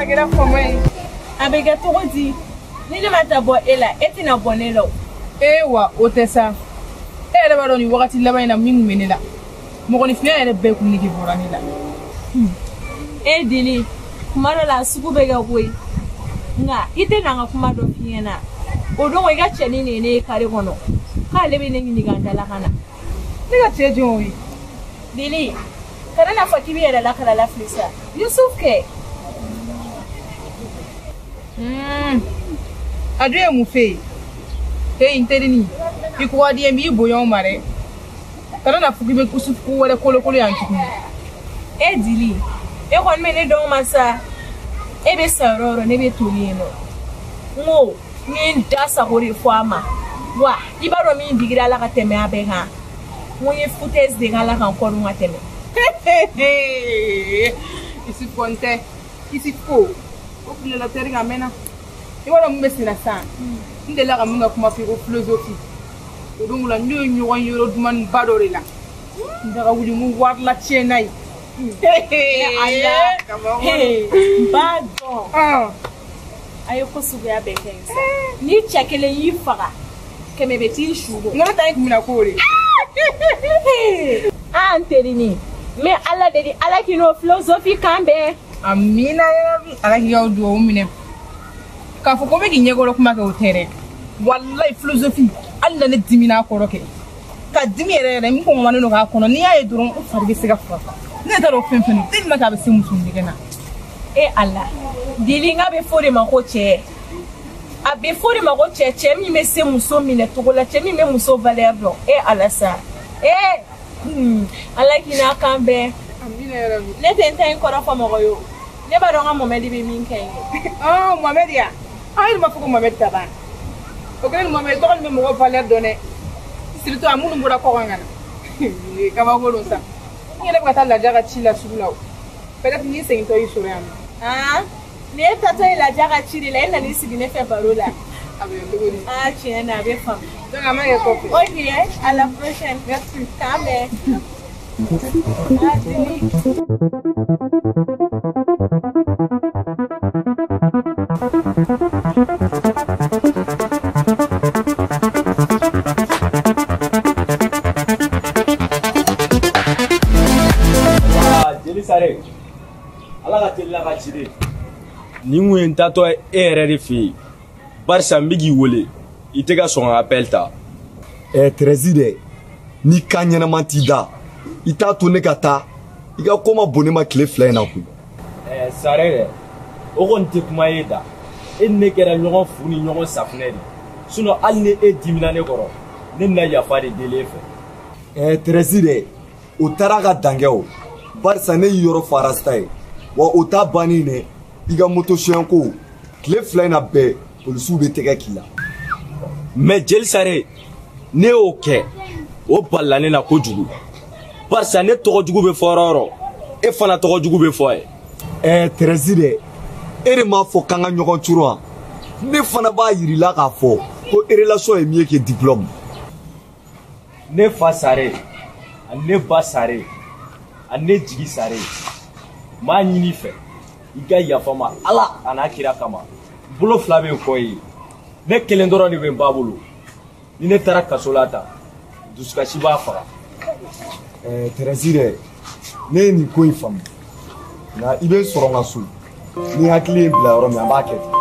a kɛra fama ye. A bɛ kɛ cogo di? Ni ne ma taa bɔ e la, e tɛna bɔ ne la o. Ee wa o tɛ sa. E yɛrɛ b'a dɔn nin wagati laban in na min kun bɛ ne la. Mɔgɔninfinya yɛrɛ bɛɛ kun nege bɔra ne la. E Dili, kuma dɔ la a sugu bɛ kɛ koyi. Nka i tɛ na n ka kuma dɔ f'i ɲɛna. O don i ka cɛnin de ye ne ye kare kɔnɔ. K'ale bɛ ne ɲininka n dala ka na. Ne ka cɛ jɔn o ye? Dili, kana n'a fɔ k'i b'i yɛrɛ lakala lafili sa. Yusuf kɛ. A dun ye mun f'e ye? Hey n terinin, i ko ka di n ye n b'i bonya o ma dɛ. Kana n'a fɔ k'i bɛ Yusuf ko wɛrɛ kolokolo yan tuguni. E Dili, e kɔni bɛ ne dɔn o ma sa. E bɛ sa yɔrɔ o yɔrɔ ne bɛ toli yen nɔ. N ko n ye n da sago de fɔ a ma. Wa i b'a dɔn min digira a la ka tɛmɛ a bɛɛ kan. N ko n ye foutaise de k'a la ka n kɔ dun ka tɛmɛ. Yusuf kɔni tɛ. Yusuf ko o filila teri kan a mɛnna. I b'a dɔn mun bɛ sen na sisan? N delila ka mun ka kuma f'i ye ko philosophie. O don la ne ye ɲɔgɔn ye yɔrɔ dumanba dɔ de la. N daga wuli n ko wari la tiɲɛ n'a ye. Ala, n b'a dɔn. A ye ko suguya bɛɛ kɛ yen sa. Ni cɛ kelen y'i faga, kɛmɛ bɛ t'i su bɔ. N ko ne ta in kun bɛna k'o de. Aa n terinin, n bɛ Ala deli Ala k'i n'o philosophie kan bɛn. Amina yarabi, Ala k'i ka duwawu minɛ. K'a fɔ ko n bɛ k'i ɲɛkɔrɔ kuma kɛ o tɛ dɛ. Walayi philosophie, hali na ne dimina a kɔrɔ kɛ. Ka dimi yɛrɛ yɛrɛ n kɔngɔmanen don k'a kɔnɔ n'i y'a ye dɔrɔn n fari bɛ se ka faga. Ne t'a dɔn fɛn fɛn don tellement que a bɛ se muso nɛgɛ na. E Ala, Dili n k'a bɛ f'o de ma ko cɛ. A bɛ f'o de ma ko cɛ, cɛ min bɛ se muso minɛ cogo la, cɛ min bɛ muso valeur dɔn. E Ala sa. Ee Ala k'i n'a kan bɛn. Amina yarabi. Ne tɛ n ta in kɔrɔ fɔ mɔgɔ ye o. Ne b'a dɔn n ka Mohamɛdi bɛ min kɛ n ye. Ɔn Mohamɛdi ya? An yɛrɛ m'a fɔ ko Mohamɛdi ta ban. O kɛlen Mohamɛdi tɔgɔ nin bɛ mɔgɔ valeur dɔn dɛ. Surtout a minnu bɔra kɔkan ka na. Kabako don sa. N yɛrɛ bɛ ka taa Laja ka ci la sugu la o. Peut-être n'i segintɔ y'i sɔrɔ yan nɔ. Aa ni e taatɔ ye Laja ka ci de la, e nan'i sigi ne fɛ baro la. A bɛ kɛ cogo di? Aa tiɲɛ na a bɛ faamu. Donc a ma kɛ kɔfɛ. Ok, à la prochaine. Merci. K'an bɛn. Aa Dili. Jeli Sare, Ala ka teli n'a ka ci de. Nin kun ye n taatɔ ye e yɛrɛ de fɛ yen. Barisa n bɛ k'i wele, i tɛ ka sɔn ka appel ta. Treize dɛ, n'i kan ɲɛnama t'i da, i t'a to ne ka taa, i ka ko ma bon ne ma tile fila in na koyi. Sare dɛ, o kɔni tɛ kuma ye da. E ni ne kɛra ɲɔgɔn fu ni ɲɔgɔn safunɛ de. Sinon hali ni e dimina ne kɔrɔ, ne bɛna yafa de deli e fɛ. Treize dɛ, o taara ka dan kɛ o. Barisa ne y'i yɔrɔ fɔ arasta ye. Wa o t'a bannen dɛ, i ka moto sonya ko, tile fila in na bɛɛ, polisiw bɛ tɛgɛ k'i la. Mais Jeli Sare, ne y'o kɛ, o balila ne na kojugu. Barisa ne tɔgɔ jugu bɛ fɔ yɔrɔ o yɔrɔ, e fana tɔgɔ jugu bɛ fɔ yen. Treize dɛ, e de m'a fɔ k'an ka ɲɔgɔn curu wa? Ne fana b'a yir'i la k'a fɔ ko relation est mieux que diplôme. Ne fa Sare, ani ne ba Sare, ani ne jigi Sare, n b'a ɲini i fɛ, i ka yafa n ma Ala a n'a kira kama. N bolo fila bɛ n kɔ ye. Ne kelen dɔrɔn de bɛ n ba bolo. Ni ne taara kaso la tan, dusukasi b'a faga. Treize dɛ, ne ye nin ko in faamu. Nka i bɛ n sɔrɔ n ka so. Ni hakili ye n bila yɔrɔ min, an b'a kɛ ten.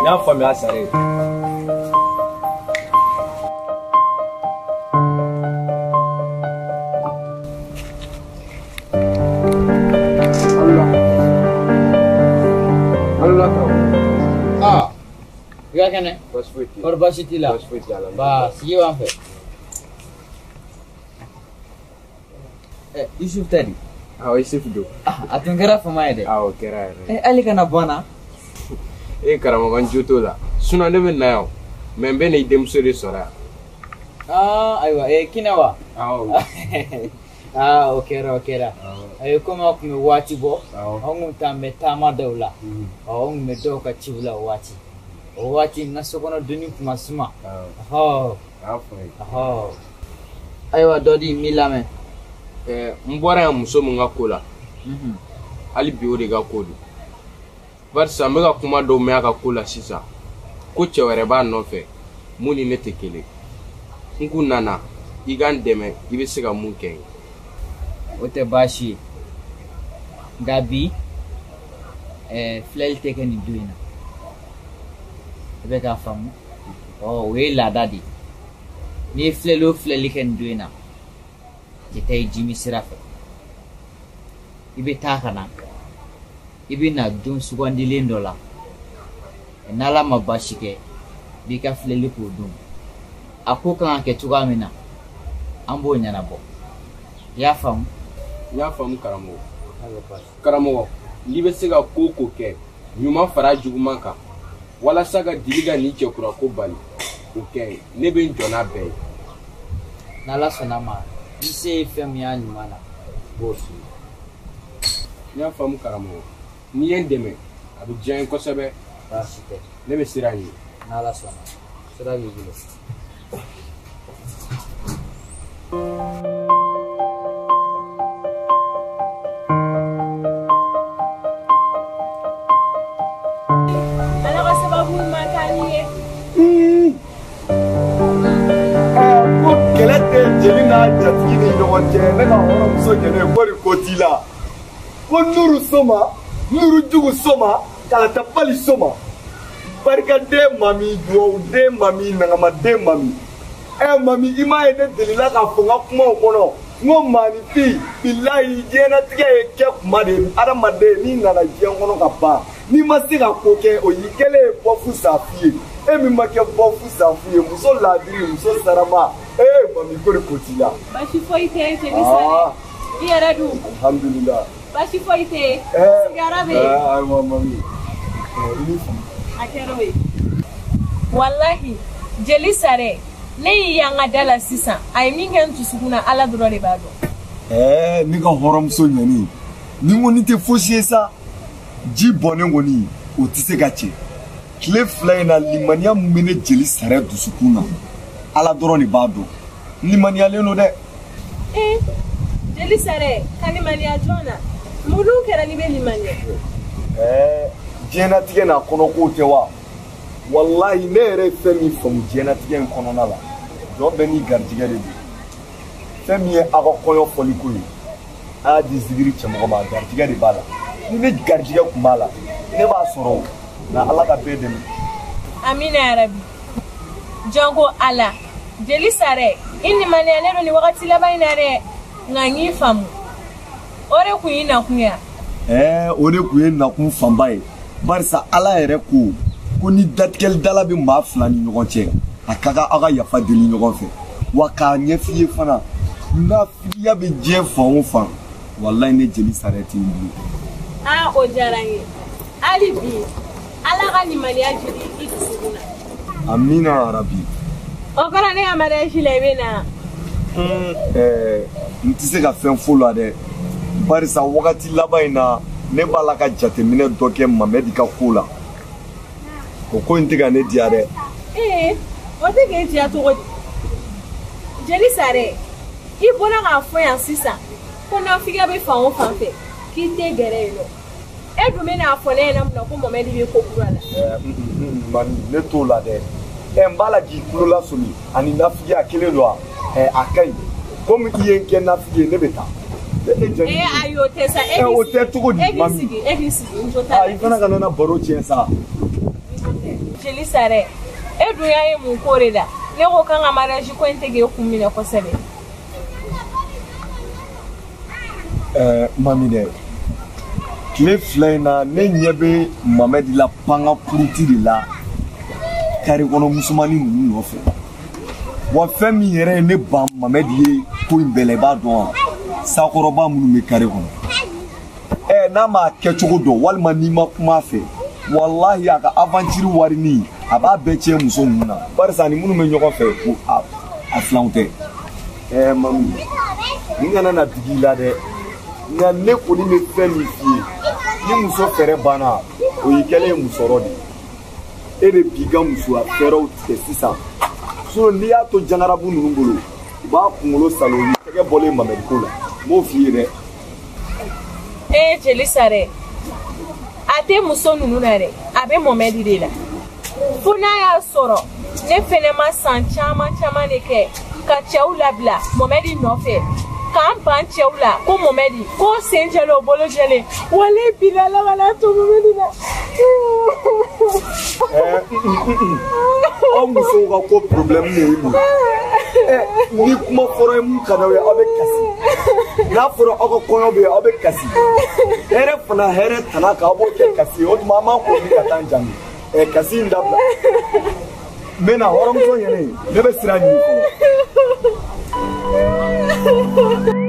N y'a faamuya Sare. Ah, i ka kɛnɛ? Baasi foyi t'i la. Kɔri baasi t'i la? Baasi foyi t'i la. Ba, sigi b'an fɛ. Yusuf tɛ di? Awɔ, Yusuf don. A tun kɛra fama ye dɛ. Awɔ, o kɛra yɛrɛ. Hali kana bɔ an na. E karamɔgɔ, n jo t'o la. Sinon ne bɛ na yan o. Mais n bɛ na i denmuso de sɔrɔ yan. Ah, ayiwa, Kinɛ wa? Awɔ. Ah, o kɛra, o kɛra. Awɔ. Komi aw tun bɛ waati bɔ, Awɔ. anw tun t'an bɛ taama dɔw la. Ɔ, anw tun bɛ dɔw ka ciw la o waati. O waati n ka sokɔnɔ donni tun ma suma. Awɔ. Ɔhɔ. A y'a fɔ n ye. Ɔhɔ. Ayiwa, dɔ di, n b'i lamɛn. N bɔra yan muso min ka ko la, hali bi o de ka ko don. Barisa n bɛ ka kuma dɔw mɛn a ka ko la sisan. Ko cɛ wɛrɛ b'a nɔfɛ mun ni ne tɛ kelen. N kun nana i ka n dɛmɛ i bɛ se ka mun kɛ n ye. O tɛ baasi ye. Nka bi filɛli tɛ kɛ nin don in na. I bɛ k'a faamu. O ye laada de ye. N'i ye filɛli o filɛli kɛ nin don in na, cɛ tɛ i jimi sira fɛ. I bɛ taa ka na. I bɛ na don sugandilen dɔ la. N'Ala ma baasi kɛ, b'i ka filɛli k'o don. A ko kan ka kɛ cogoya min na, an b'o ɲɛnabɔ. I y'a faamu? N y'a faamu karamɔgɔ. Karamɔgɔ, n'i bɛ se ka ko o ko kɛ, ɲuman fara juguman kan, walasa ka Dili ka nin cɛkura ko bali, o kɛ ne bɛ n jɔ n'a bɛɛ ye. N'Ala sɔnna ma, n se ye fɛn min y'a ɲuman na, n b'o f'i ye. N y'a faamu karamɔgɔ. N'i ye n dɛmɛ, a bɛ diya n ye kosɛbɛ. Baasi tɛ. Ne bɛ siran ɲɛ. N'Ala sɔnna, sira b'i bolo. Ala ka sababu ɲuman k'an ye. Ko kɛlɛ tɛ jeli n'a jatigi ni ɲɔgɔn cɛ, ne ka hɔrɔnmuso jɛnɛ ko nin ko t'i la. Ko nuru soma, nuru jugu soma, kalatabali soma. Barikaden mami, duwawuden mami, nagamaden mami. Mami, i m'a ye ne delila k'a fɔ n ka kumaw kɔnɔ. N ko maaninfin, bilayi diɲɛlatigɛ ye kɛ kuma de ye. Adamaden n'i nana diɲɛ kɔnɔ ka ban, n'i ma se ka ko kɛ, o y'i kɛlen ye bɔfu safu ye. E min ma kɛ bɔfu safu ye, muso laadiri, muso sarama. Mami, ko de ko t'i la. Baasi foyi tɛ jeli Sare. I yɛrɛ dun? Alhamdulillah. Baasi foyi tɛ. Sigiyɔrɔ bɛ yen. Ayiwa mami. I ni faamu. A kɛra o ye. Walahi, jeli Sare, ne y'i y'an ka da la sisan, a ye min kɛ n dusukun na, Ala dɔrɔn de b'a dɔn. Ne ka hɔrɔnmuso ɲɛni, ni n ko ni tɛ fosi ye sa, ji bɔnnen kɔni, o tɛ se ka cɛ. Tile fila in na, limaniya min bɛ ne jeli Sare dusukun na, Ala dɔrɔn de b'a dɔn. N limaniyalen don dɛ. Jeli Sare, ka limaniya jɔn na? Mun dun kɛra n'i bɛ limaniya? Diɲɛlatigɛ n'a kɔnɔkow tɛ wa? Walahi ne yɛrɛ ye fɛn min faamu diɲɛlatigɛ in kɔnɔna la, jɔn bɛɛ n'i garijɛgɛ de don. Fɛn min ye aw ka kɔɲɔ fɔliko ye, a y'a di zikiri cɛmɔgɔ ma, a garijɛgɛ de b'a la. Ni ne garijɛgɛ tun b'a la, ne b'a sɔrɔ o. Nka Ala ka bɛɛ dɛmɛ. Amina yarabi. Jɔn ko Ala, jeli Sare, i limaniyalen don nin wagati laban in na dɛ. Nka n y'i faamu. O de kun y'i nakun ye wa? O de kun ye nakun fanba ye. Barisa Ala yɛrɛ ko ni datigɛlidala bɛ maa fila ni ɲɔgɔn cɛ, a ka kan aw ka yafa deli ɲɔgɔn fɛ. Wa k'a ɲɛf'i ye fana, nafigiya bɛ diɲɛ fan o fan, walayi ne jeli Sare tɛ n bolo. O diyara n ye. Hali bi, Ala ka limaniya jigi i dusukun na. Amina yarabi. O kɔrɔ ne ka mariage la i bɛ na? N tɛ se ka fɛn f'o la dɛ. Barisa wagati laban in na, ne b'a la ka jateminɛ dɔ kɛ Mamɛdi ka ko la. O ko in tɛ ka ne diya dɛ. O tɛ k'e diya cogo di? Jeli Sare, i bɔra k'a fɔ yan sisan ko nafigiya bɛ fan o fan fɛ, k'i tɛ gɛrɛ yen nɔ. E dun bɛ n'a fɔ ne ɲɛna mun na ko Mamɛdi bɛ ko kura la? Mami, ne t'o la dɛ. N b'a la k'i tulo lasɔmi ani nafigiya kelen don wa? A ka ɲi. Komi i ye n kɛ nafigi ye, ne bɛ taa. Ayi o tɛ sa. O tɛ cogo di mami? E k'i sigi, n jo t'a la. I fana kana na baro tiɲɛ sa. Jeli Sare, e dun y'a ye mun ko de la? Ne ko k'an ka mariage ko in tɛ k'e kun minɛ kosɛbɛ. Mami dɛ, tile fila in na ne ɲɛ bɛ Mamɛdi la panga puruti de la kare kɔnɔ musomanin ninnu nɔfɛ. Wa fɛn min yɛrɛ ye ne ban Mamɛdi ye ko in bɛɛ la, i b'a dɔn wa? Sakɔrɔba minnu bɛ kare kɔnɔ. N'a m'a kɛcogo dɔn walima n'i ma kuma a fɛ, walahi a ka aventure warinin a b'a bɛɛ tiɲɛ muso ninnu na. Barisa ni minnu bɛ ɲɔgɔn fɛ, ko a filanw tɛ. Mami, n kana na digi i la dɛ. Nka ne kɔni bɛ fɛn min f'i ye, ni muso fɛɛrɛ banna, o y'i kɛlen ye musɔrɔ de ye. E de b'i ka musoya fɛɛrɛw tigɛ sisan. Sinon n'i y'a to jangarabu ninnu bolo, u b'a kunkolo salo, u tɛgɛ bɔlen Mamɛdi ko la. N b'o f'i ye dɛ. Jeli Sare, A tɛ muso ninnu na dɛ, a bɛ Mɔmɛdi de la. Fo n'a y'a sɔrɔ ne fɛnɛ ma san caman caman de kɛ ka cɛw labila Mɔmɛdi nɔfɛ, k'an ban cɛw la ko Mɔmɛdi ko sen jɛlen o bolo jɛlen, wale bila la wala to Mɔmɛdi la. Aw musow ka ko problème de ye nin ye. Ni kuma fɔra ye mun ka d'aw ye, aw bɛ kasi. N'a fɔra aw ka kɔɲɔ bɛ yen, aw bɛ kasi. Hɛrɛ fana hɛrɛ tana kan, aw b'o kɛ kasi ye. O tuma an b'an ko min ka taa n jaabi. Kasi in dabila. N bɛ na hɔrɔnmuso ɲɛnɛ, ne bɛ sira ɲini fɔlɔ.